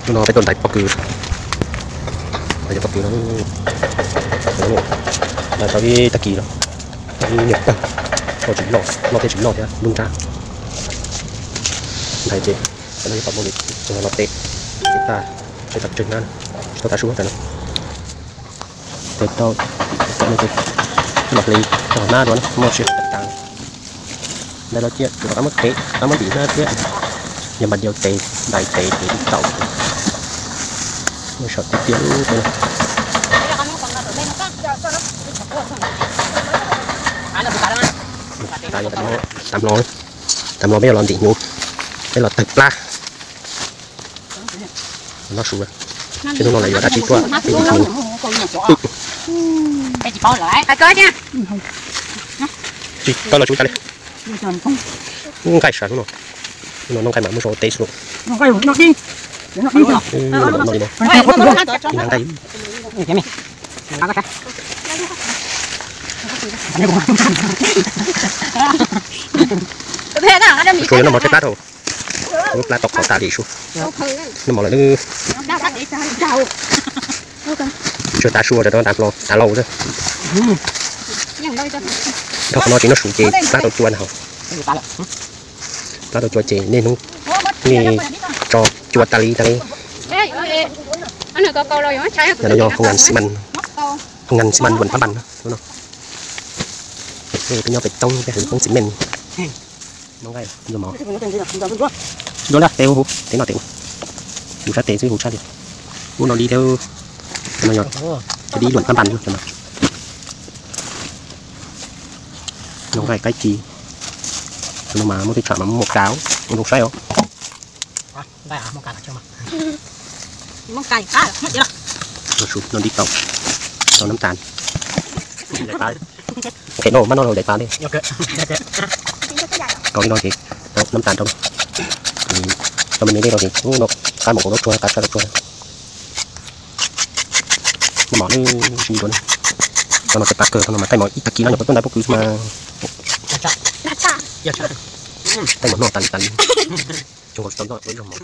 Hnub no peb tuaj ntais pob kws, ntais cov pob kws no, ntais tau ib tag kis los, ib nyuag tawg, noj tsis noj, noj thiab tsis noj thiab lub nrab. Ntais ces cov no yuav tau muaj li, no tes, tes tag, tes tag tseg na, tsis tau tav su tam no. Tes tau, tes los hli, tau hnab dua na, muaj siab tas tas. Ntais los cia rov qab muab tes, rov qab muab ntim hnab thiab. Yog npas diaus tes, ntais tes ces tsis tau. Muab saum tiag tiag ub. Tam hmo, tam hmo peb yuav los ntim hnyuv, peb los tawg plab. Noj su, tsis hnub no lawv yuav dab tsi tuaj peb ntim hnyuv. Tsis paub los tsis ua cas li. Nqaij sawv hnub no, hnub no noj nqaij mas muab sau teb xwb. Noj li no, nqaij. Tsuas yog noj mov tshaib plab dhau, lub plab tau qhov tas li sub. Noj mov lawm, tshuav tav su, tas hmo tas laus xwb. Dhau qhov no tsis noj su ces plab tau cua ntag. Plab tau cua ces niaj hnub, niaj tso cua tas li tas li. Yog no yog hoo ngan xi mas, hoo ngan xi mas vuam phab npas no. Peb nyob pem toob peb hawv poob xi mees. Noj nqaij, noj mov. Ncuav lawm, tes hu, tes no tes hu. Hu sab tes xwb hu sab li. Hu no li thiab, no yog thiab li luam phab npas no. Noj nqaij qaib ci. Cov no mas muaj tej tsam mas muaj kav, ua zoo saib os. Su no ntib tau, tau nab tas. Qhia no mas noj daim tas li. Tau li no ces tau nab tas rau. Tau me me li no ces qab mus kaum lub tsua, qab tshaj lub tsua. Noj mov lwm sib nrua na. Tau no ces qab kawg, tau no mas qaij mov ib tag kis no nyuam qhuav tuaj ntais pob kws xwb mas. Qaij mov noj tas li tas li. Tsis tau noj ib zaug mov.